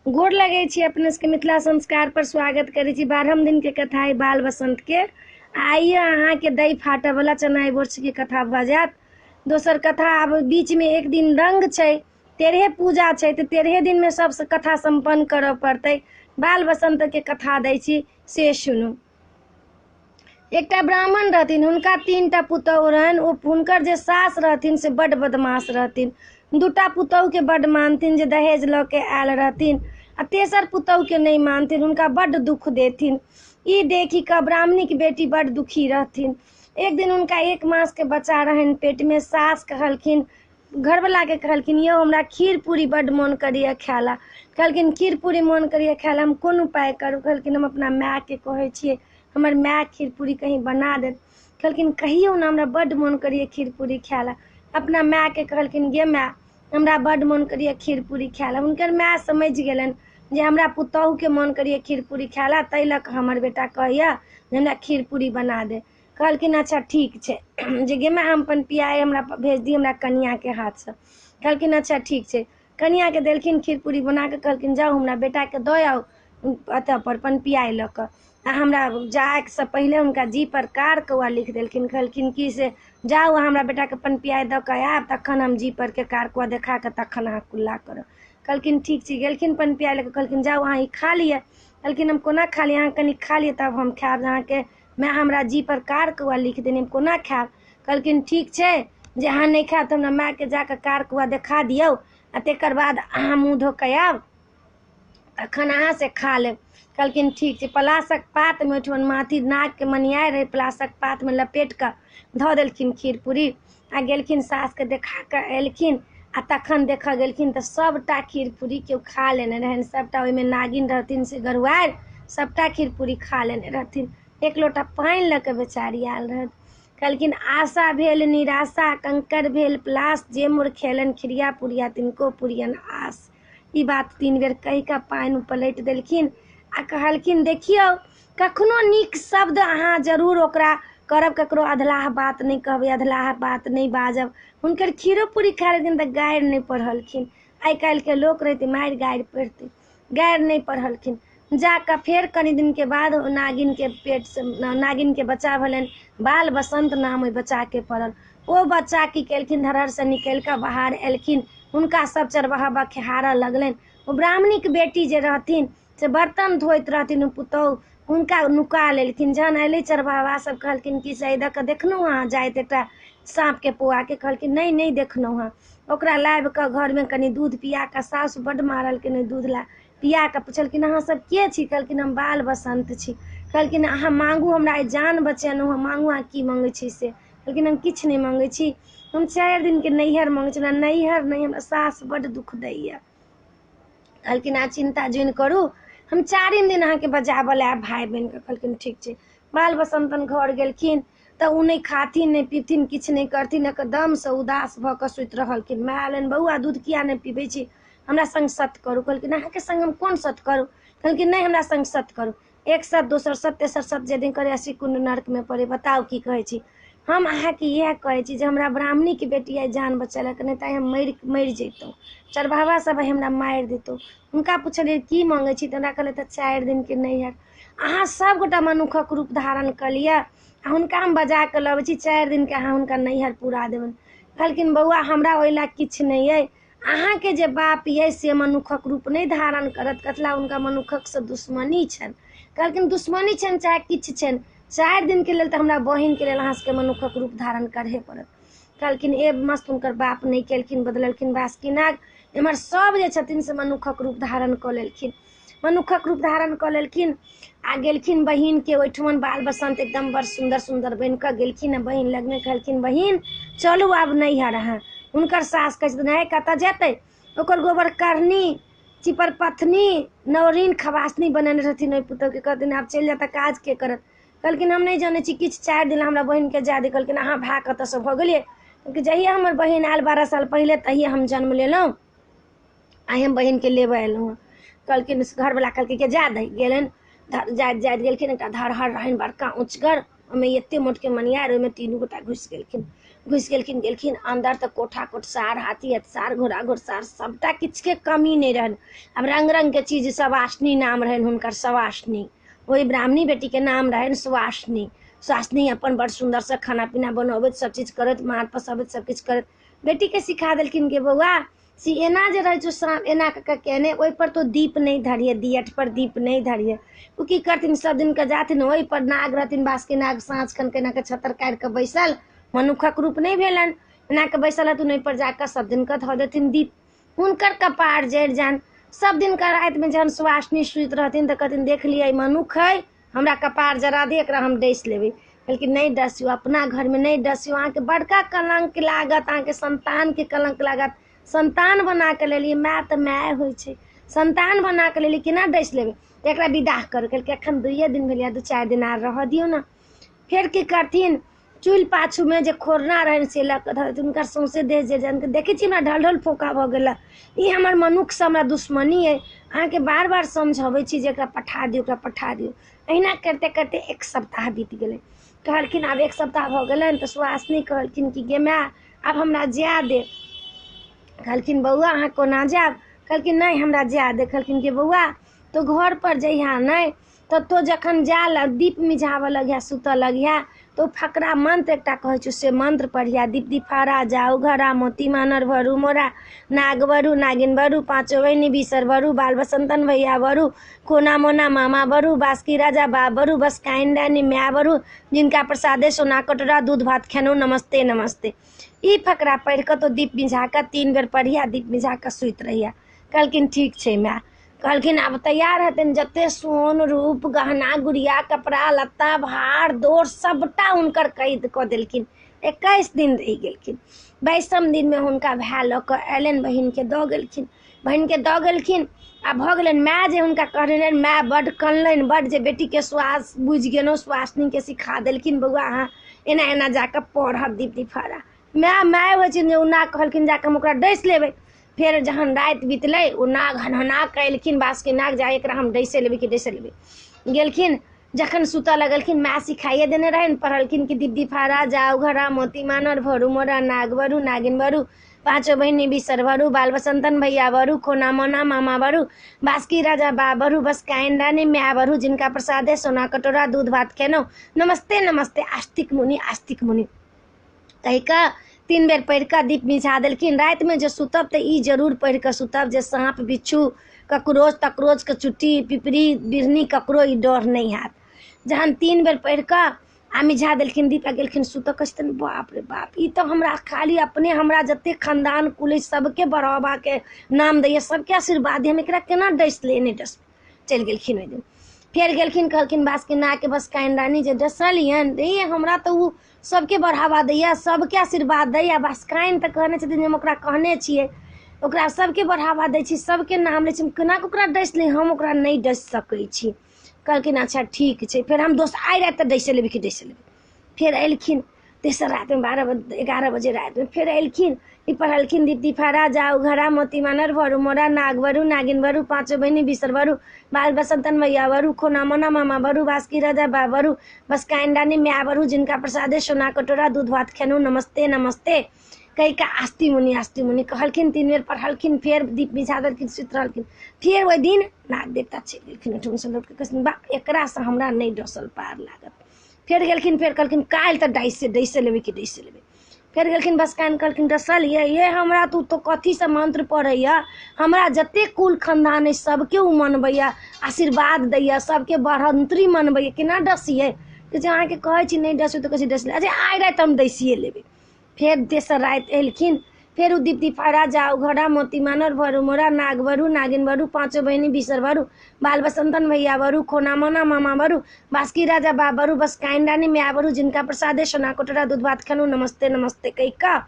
गोर लगै छी अपने सबके मिथिला संस्कार पर स्वागत करै छी। 12म दिन के कथा है बाल बसंत के। आइए अहाँके दही फाटऽ वाला चनाइ बोर्छ के कथा भऽ जायत। दोसर कथा आब बीच में एक दिन रंग छै, 13 पूजा छै, तऽ 13 दिन में सब कथा सम्पन्न करऽ पड़तै। बाल बसंत के कथा दै छी से सुनू। एकटा ब्राह्मण रहथिन, हुनका 3टा पुतहु रहनि। ओ हुनकर जे सास रहथिन से बड्ड बदमाश रहथिन। 2टा पुतहुके बड्ड मानथिन जे दहेज लऽ के आयल रहथिन, आ तेसर पुतहुके नहि मानथिन, हुनका बड्ड दुख देथिन। ई देखि कऽ ब्राह्मणीके बेटी बड्ड दुखी रहथिन। एक दिन हुनका 1 मासके बच्चा रहनि पेटमे। सास कहलखिन, घरवलाके कहलखिन, यौ हमरा खीर पूरी बड्ड मोन करैए खाय लए। कहलखिन खीर पूरी मोन करैए खाय लए, हम कोन उपाय करू? कहलखिन हम अपना मायके कहै छियै, हमर माय खीर पूरी कहीं बना देत। कहलखिन कहियौ ने, हमरा बड्ड मोन करैए खीर पूरी खाय लए। अपना मायके कहलखिन, गे माय हमरा बड्ड मोन करैए खीर पूरी खाय लए। हुनकर माय समझि गेलनि जे हमरा पुतहुके मोन करैए खीर पूरी खाय लए, ताहि लऽ कऽ हमर बेटा कहैए जे हमरा खीर पूरी बना दे। कहलखिन अच्छा ठीक छै, जे गे माय हम अपन पियाइ हमरा भेज दी हमरा कनियाके हाथसँ। कहलखिन अच्छा ठीक छै। कनियाके देलखिन खीर पूरी बना कऽ। कहलखिन जाउ हमरा बेटाके दऽ आउ एतऽ पर पनपियाइ लऽ कऽ। आ हमरा जाइसँ पहिले हुनका जी पर कार कौआ लिख देलखिन। कहलखिन कि से जाउ हमरा बेटाके पनपियाइ दऽ कऽ आयब, तखन हम जी परके कार कौआ देखा कऽ तखन अहाँ कुल्ला करब। कहलखिन ठीक छै। गेलखिन पनपियाइ लऽ कऽ। कहलखिन जाउ अहाँ ई खा लिअ। कहलखिन हम कोना खा लिअ, अहाँ कनि खा लिअ तब हम खायब। अहाँके माय हमरा जी पर कार कौआ लिख देने, हम कोना खायब? कहलखिन ठीक छै, जे अहाँ नहि खायब तऽ हमरा मायके जाकऽ कार कौआ देखा दियौ, आ तकर बाद अहाँ मुँह धो कऽ आयब तखन अहाँ से खा लेब। कहलखिन ठीक छै। पलासक पातमे ओहिठमन माथी नागके मनियाइ रहै, पलासक पातमे लपेट कऽ धऽ देलखिन खीर पूरी। आ गेलखिन सासके देखा कऽ एलखिन, आ तखन देखऽ गेलखिन तऽ सबटा खीर पूरी केओ खा लेने रहनि। सबटा ओहिमे नागिन रहथिन से गरुआरि, सबटा खीर पूरी खा लेने रहथिन। 1 लोटा पानि लऽ कऽ बेचारी आयल रहथि। कहलखिन आशा भेल निराशा, कंकर भेल पलास, जे मोर खेलनि खिरिया पुरिया तिनको पुरियन आस। ई बात 3 बेर कहि कऽ पानि पलटि देलखिन आ कहलखिन देखियौ कखनो नीक शब्द अहाँ जरूर ओकरा करब, ककरो अधलाह बात नहि कहबै, अधलाह बात नहि बाजब। हुनकर खीरो पूरी खा लेलखिन तऽ गारि नहि पढ़लखिन। आइ काल्हिके लोक रहितै मारि गारि पढ़ितै, गारि नहि पढ़लखिन। जाकऽ फेर कनि दिनके बाद नागिनके पेटसँ नागिनके बच्चा भेलनि, बाल बसंत नाम ओहि बच्चाके पड़ल। ओ बच्चा की केलखिन, धरहरसँ निकलि कऽ बाहर एलखिन। हुनका सब चरवाहा बखेहारऽ लगलनि। ओ ब्राह्मणीके बेटी जे रहथिन से बर्तन धोइत रहथिन, ओ पुतहु हुनका नुका लेलखिन। जहन अयलै चरवाहा सब कहलखिन कि से एहि दऽ कऽ देखलहुँ अहाँ जाइत एकटा साँपके पोआके? कहलखिन नहि नहि देखलहुँ हँ। ओकरा लाबि कऽ घरमे कनि दूध पिया कऽ, सासु बड्ड मारलखिन ओहि दूध ला पिया कऽ पुछलखिन अहाँ सब के छी? कहलखिन हम बाल बसंत छी। कहलखिन अहाँ मांगू, हमरा आइ जान बचेलहुँ हँ, मांगू अहाँ की मङ्गै छी से? कहलखिन हम किछु नहि मङ्गै छी, हम 4 दिनके नैहर मङ्गै छी, हमरा नैहर नहि, हमरा सास बड्ड दुख दैए। कहलखिन अहाँ चिन्ता जुनि करू, हम 4 दिन अहाँके बजाबऽ लए आयब भाय बहिनके। कहलखिन ठीक छै। बाल बसंतन घर गेलखिन तऽ ओ नहि खाथिन नहि पीथिन, किछु नहि करथिन, एकदमसँ उदास भऽ कऽ सुति रहलखिन। माय एलनि, बौआ दूध किया नहि पीबै छी, हमरा सङ्ग सत करू। कहलखिन अहाँके सङ्ग हम कोन सत करू? कहलखिन नहि हमरा सङ्ग सत करू। एक सत दोसर सत तेसर सत जे दिन करे 80 कुंड नरकमे पड़े। बताउ की कहै छी? हम अहाँके इएह कहै छी जे हमरा ब्राह्मणीके बेटी आइ जान बचेलक, नहि तऽ आइ हम मरि जैतहुँ, चरवाहा सब आइ हमरा मारि देतौ। हुनका पुछलियै की मङ्गै छी? तऽ हमरा कहलथि तऽ 4 दिनके नैहर। अहाँ सबगोटा मनुखक रूप धारण कऽ लिअ आ हुनका हम बजा कऽ लबै छी, 4 दिनके अहाँ हुनका नैहर पूरा देबनि। कहलखिन बौआ हमरा ओहि लए किछु नहि अइ, अहाँके जे बाप अइ से मनुखक रूप नहि धारण करत, कथला हुनका मनुखकसँ दुश्मनी छनि। कहलखिन दुश्मनी छनि चाहे किछु छनि, 4 दिनके लेल तऽ हमरा बहिनके लेल अहाँ सबके मनुखक रूप धारण करहे पड़त। कहलखिन ए मस्त। हुनकर बाप नहि केलखिन, बदललखिन बासुकीनाग। एम्हर सब जे छथिन से मनुखक रूप धारण कऽ लेलखिन, मनुखक रूप धारण कऽ लेलखिन आ गेलखिन बहिनके ओहिठमन। बाल बसंत एकदम बड़ सुन्दर सुन्दर बनि कऽ गेलखिन आ बहिन लगमे कहलखिन बहिन चलू आब नैहर अहाँ। हुनकर सास कहै छथिन हे कतऽ जेतै? ओकर गोबर करनी चिपर पत्नी नौरीन खबासनी बनेने रहथिन ओहि पुतहुके। कहथिन आब चलि जाता, काज के करत? कहलखिन हम नहि जनै छी किछु, 4 दिन हमरा बहिनके जाय दे। कहलखिन अहाँ भाय कतऽसँ भऽ गेलियै? कहलखिन जहिया हमर बहिन आयल 12 साल पहिले तहिये हम जन्म लेलहुँ, आइ हम बहिनके लेबऽ एलहुँ हँ। कहलखिन घरवला कहलखिन कि जा दही। गेलनि जाइत जाइत गेलखिन, एकटा धरहर रहनि बड़का उँचगर, ओहिमे एते मोटके मनियार, ओहिमे 3 गोटा घुसि गेलखिन। घुसि गेलखिन। गेलखिन अन्दर तऽ कोठा कोठसार, हाथी हथसार, घोड़ा घोड़सार, सबटा किछुके कमी नहि रहनि। आब रङ्ग रङ्गके चीज। सवासनी नाम रहनि हुनकर, सवासनी। ओहि ब्राह्मणी बेटीके नाम रहनि सुवासिनी। सुवासिनी अपन बड़ सुन्दरसँ खाना पीना बनबैत, सब चीज करैत, मार पसबैत, सब किछु करैत। बेटीके सिखा देलखिन के बौआ से एना जे रहै छौ साँप एना कऽ कऽ केने, ओहिपर तो दीप नहि धरिहे, दियठ पर दीप नहि धरिहे। ओ की करथिन, सब दिनके जाथिन, ओहिपर नाग रहथिन, बासुकी नाग साँझ खन केना कऽ छत्तर काटि कऽ बैसल, मनुखक रूप नहि भेलनि, एना कऽ बैसल रहथिन, ओहिपर जाकऽ सब दिनके धऽ देथिन दीप। हुनकर कपार जरि जानि। सब दिनके रातिमे जहन सुवासिनी सुति रहथिन तऽ कहथिन देख लिअ ई मनुख हइ, हमरा कपार जरा दे, एकरा हम डसि लेबै। कहलखिन नहि डसियौ, अपना घरमे नहि डसियौ, अहाँके बड़का कलङ्क लागत, अहाँके संतानके कलङ्क लागत। संतान बना कऽ लेलियै, माय तऽ माय होइ छै, संतान बना कऽ लेलियै, केना डसि लेबै? तऽ एकरा विदाह करू। कहलकै एखन 2 दिन भेलै, 2-4 दिन आर रहऽ दियौ ने। फेर की करथिन, चूल्हि पाछूमे जे खोरना रहनि से लऽ कऽ धऽ, हुनकर सौँसे देह जे जहन देखै छी हमरा ढल ढल फोका भऽ गेल। ई हमर मनुखसँ हमरा दुश्मनी अइ, अहाँके बार बार समझबै छी जे एकरा पठा दियौ, ओकरा पठा दियौ। अहिना करिते करिते 1 सप्ताह बीत गेलै। कहलखिन आब 1 सप्ताह भऽ गेलनि तऽ सुवासिनी कहलखिन कि गे माय आब हमरा जाय दे। कहलखिन बौआ अहाँ कोना जायब? कहलखिन नहि हमरा जाय दे। कहलखिन कि बौआ तो घर पर जइहा नहि, तऽ तो जखन जा लग दीप मिझाबऽ लगिहा, सुतऽ लगिहा, तऽ फकरा मंत्र एकटा कहै छौ से मंत्र पढ़िया। दीप दीफारा जाउ घरा मोती मानर भरू मोरा, नाग बरू नागिन बरू, पाँचो बहिनी बिसर बरू, बाल बसंतन भैया बरू, कोना मोना मामा बरू, बासकी राजा बाप बरू, बस काइन रानी माय बरू, जिनका प्रसादे सोना कटोरा दूध भात खेलहुँ, नमस्ते नमस्ते। ई फकरा पढ़ि कऽ तो दीप मिझा कऽ 3 बेर पढ़िया, दीप मिझा कऽ सुति रहिया। कहलखिन ठीक छै माय। कहलखिन आब तैयार हेतनि, जते सोन रूप गहना गुड़िया कपड़ा लत्ता भार दोर सबटा हुनकर कैद कऽ देलखिन। 21 दिन रहि गेलखिन। 22म दिनमे हुनका भाय लऽ कऽ अयलनि, बहिनके दऽ गेलखिन, बहिनके दऽ गेलखिन। आ भऽ गेलनि माय जे हुनका कहने रहनि, माय बड्ड कनलनि बड्ड, जे बेटीके श्वास बुझि गेलहुँ, सुवासिनीके सिखा देलखिन बौआ अहाँ एना एना जाकऽ पढ़ब दीप दीफारा। माय माय होइ छै जे ओ नाग कहलखिन जाकऽ हम ओकरा डसि लेबै। फेर जहन राति बितलै ओ नाग हनहना कऽ एलखिन, बासुकी नाग, जा एकरा हम डसि लेबै कि डसि लेबै। गेलखिन जखन सुतऽ लगलखिन, माय सिखाइए देने रहनि, पढ़लखिन कि दीप दीफारा जाउ घरा मोती मानर भरू मोरा, नाग बरू नागिन बरू, पाँचो बहिनी बिसर बरू, बाल बसंतन भैया बरू, खोना मोना मामा बरू, बासुकी राजा बा बरू, बस काइन रानी माय बरू, जिनका प्रसादे सोना कटोरा दूध भात खेलहुँ, नमस्ते नमस्ते आस्तिक मुनि आस्तिक मुनि कहि कऽ 3 बेर पढ़ि कऽ दीप मिझा देलखिन। रातिमे जे सुतब तऽ ई जरूर पढ़ि कऽ सुतब जे साँप बिच्छू ककरोच तकरोचके चुट्टी पिपरी बिढ़नी ककरो ई डर नहि हैत। जहन 3 बेर पढ़ि कऽ आ मिझा देलखिन दीप आ गेलखिन सुतऽ, कहै छथिन बाप रे बाप, ई तऽ हमरा खाली अपने हमरा जतेक खानदान कुल सबके बढ़ावाके नाम दैए, सबके आशीर्वाद दैए, हम एकरा केना डसि ले, नहि डसबै। चलि गेलखिन ओहि दिन। फेर गेलखिन कहलखिन बासुकी नागके बस काइन रानी जे डसलियनि रे हमरा तऽ ओ सबके बढ़ावा दैए, सबके आशीर्वाद दैए। बासकाइन तऽ कहने छथिन जे हम ओकरा कहने छियै, ओकरा सबके बढ़ावा दै छी, सबके नाम लै छी, हम केना कऽ ओकरा डसि ली, हम ओकरा नहि डसि सकै छी। कहलखिन अच्छा ठीक छै, फेर हम दोस्त आइ राति तऽ डसि लेबै कि डसि लेबै। फेर एलखिन तेसर रातिमे 11 बजे रातिमे फेर एलखिन, ई पढ़लखिन दीप दीफारा जाउ घरा मोती मानर भरू मोरा, नाग बरू नागिन बरू, पाँचो बहिनी बिसर बरू, बाल बसंतन भैया बरू, खोना मोना मामा बरू, बासुकी राजा बा बरू, बस काइन रानी माय बरू, जिनका प्रसादे सोना कटोरा दूध भात खेलहुँ, नमस्ते नमस्ते कहि कऽ आस्ति मुनि आस्ति मुनि कहलखिन। 3 बेर पढ़लखिन, फेर दीप मिझा देलखिन, सुति रहलखिन। फेर ओहि दिन नाग देवता चलि गेलखिन ओहिठामसँ लौट कऽ, कहलखिन बा एकरासँ हमरा नहि डसल पार लागत। फेर गेलखिन, फेर कहलखिन काल्हि तऽ डसि डसि लेबै कि डसि लेबै। फेर गेलखिन बसकाइन कहलखिन डसल ये, ये हमरा तू तो कथीसँ मंत्र पढ़ैया, हमरा जतेक कुल खानदान अइ सबके ओ मनबैया, आशीर्वाद दैया, सबके बढ़ंतरी मनबैया, केना डसियै? कहै छै अहाँके कहै छी नहि डसियौ तऽ कहै छी डसि ले, अच्छा आइ राति हम डसिए लेबै। फेर तेसर राति एलखिन, फेर ओ दीप दीफारा जाउ घरा मोती मानर भरू मोरा, नाग बरू नागिन बरू, पाँचो बहिनी बिसर बरू, बाल बसंतन भैया बरू, खोना मोना मामा बरू, बासुकी राजा बा बरू, बस काइन रानी माय बरू, जिनका प्रसादे सोना कटोरा दूध भात खेलहुँ, नमस्ते नमस्ते कहि कऽ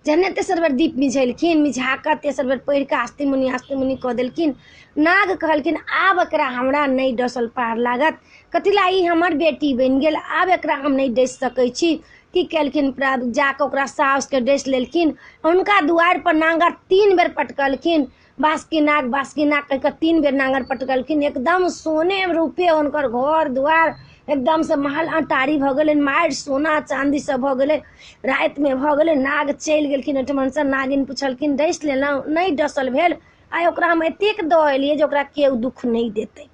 जहने तेसर बेर दीप मिझेलखिन, मिझा कऽ तेसर बेर पढ़ि कऽ आस्ति मुनि आस्ति मुनि कऽ देलखिन। नाग कहलखिन आब एकरा हमरा नहि डसल पार लागत, कथी ला ई हमर बेटी बनि गेल, आब एकरा हम नहि डसि सकै छी। की केलखिन, जाकऽ ओकरा साउसके डसि लेलखिन, हुनका दुआरिपर नांगर 3 बेर पटकलखिन, बासुकी नाग बासुकी नाग कहि कऽ 3 बेर नांगर पटकलखिन, एकदम सोने रूपे हुनकर घर दुआर एकदमसँ महल अटारी भऽ गेलनि, मारि सोना चाँदी सब भऽ गेलै। रातिमे भऽ गेलै, नाग चलि गेलखिन ओहिठमनसँ। नागिन पुछलखिन डसि लेलहुँ? नहि डसल भेल, आइ ओकरा हम एतेक दऽ एलियै जे ओकरा केओ दुःख नहि देतै।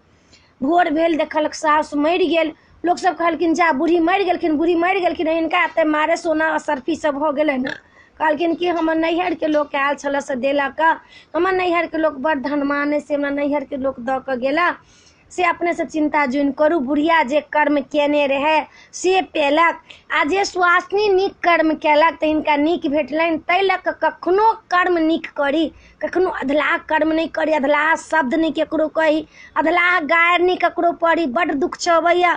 भोर भेल, देखलक सासु मरि गेल। लोकसब कहलखिन जा बूढ़ी मरि गेलखिन, बूढ़ी मरि गेलखिन, हिनका एते मारे सोना असर्फी सब भऽ गेलनि। कहलखिन कि हमर नैहरके लोक आयल छलऽ से देलक, हमर नैहरके लोक बड़ धनमान अइ, से हमरा नैहरके लोक दऽ कऽ गेला, से अपने से चिन्ता जुनि करू। बुढ़िया जे कर्म केने रहै से पेलक, आ जे सुवासिनी नीक कर्म केलक तऽ हिनका नीक भेटलनि। ताहि लऽ कऽ कखनो कर्म नीक करी, कखनो अधलाह कर्म नहि करी, अधलाह शब्द नहि ककरो कही, अधलाह गारि नहि ककरो पढ़ी। बड्ड दुःख छै अबैया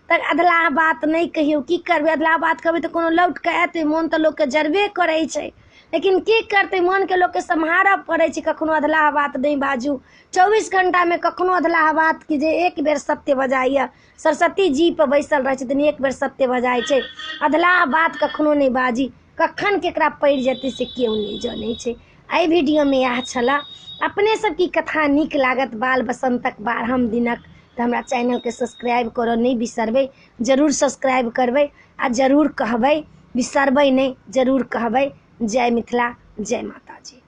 तऽ अधलाह बात नहि कहियौ। की करबै, अधलाह बात कहबै तऽ कोनो लौट कऽ एतै? मोन तऽ लोकके जरबे करै छै, लेकिन की करतै, मोनके लोकके सम्हारऽ पड़ै छै। कखनो अधलाह बात नहि बाजू। 24 घंटामे कखनो अधलाह बात कि जे एक बेर सत्य बजाइए, सरस्वती जी पर बैसल रहै छथिन, एक बेर सत्य बजाइ छै। अधलाह बात कखनो नहि बाजी, कखन केकरा पड़ि जेतै से केओ नहि जनै छै। एहि वीडियोमे इएह छलए। अपने सबके ई कथा नीक लागत बाल बसन्तक 12 दिनक, तऽ हमरा चैनलके सब्सक्राइब करऽ नहि बिसरबै, जरूर सब्सक्राइब करबै आ जरूर कहबै, बिसरबै नहि, जरूर कहबै। जय मिथिला, जय माताजी।